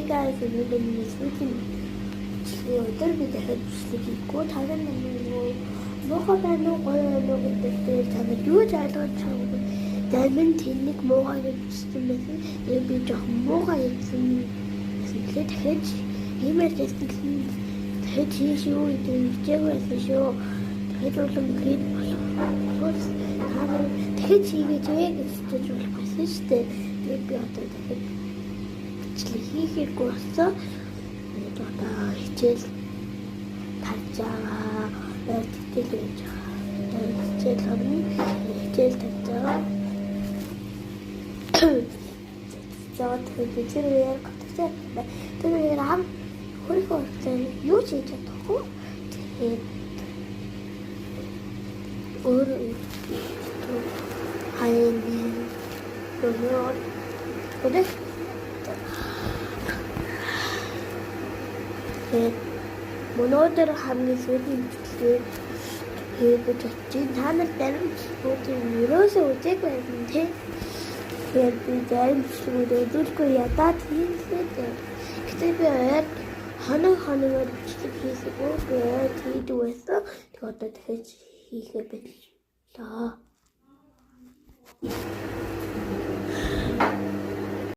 Hey guys, өнөөдөр миний сүүлийн бичлэгийн өдөр би дахиад бичлэг хийхгүй. Та нар нөгөө муухай байна уу, гоё байна уу гэдэг дээр та нар юу ч ойлгож байгаагүй. Зарим нь тэнэг муухай гэж бичсэн байсан. Тэгээд би жоохон муухай гэсэн гэсэн. Тэгэхээр дахиад иймэр гэсэн дахиад хийш юу гэдэг нь хичээгүй байсан шүү. Дахиад улам хэд болох та нар дахиад хийгээч вэ гэж хэлж болох байсан шүү дээ. Тэгээд би одоо дахиад бичлэг хийхэргүй болсон. Тэгээд одоо хичээл тарж байгаа. Ойр хичээл байж байгаа. Одоо хичээл орно. Хичээл тарж байгаа. За, тэгэхээр би тэр үеэр готготой. Тэр үеэр ам хөрөх хугацаар юу ч хийж чадахгүй. Тэгээд өөр хаяа нөгөө тэгээд өнөөдөр хамгийн сүүлийн бичлэгээр хийж гэж бодож байна. Та нар зарим бичлэгүүдийг ерөөсөө үзээгүй байсан тий. Тэгэхээр би зарим бичлэгүүд үзүүлэхгүй ядаад хийлээ дээ. Гэтэ би ойр хоног хоногоор бичлэг хийсэгүй, би ойр хийдэг байсан. Тэгээ одоо дахиж хийхээ боллоо.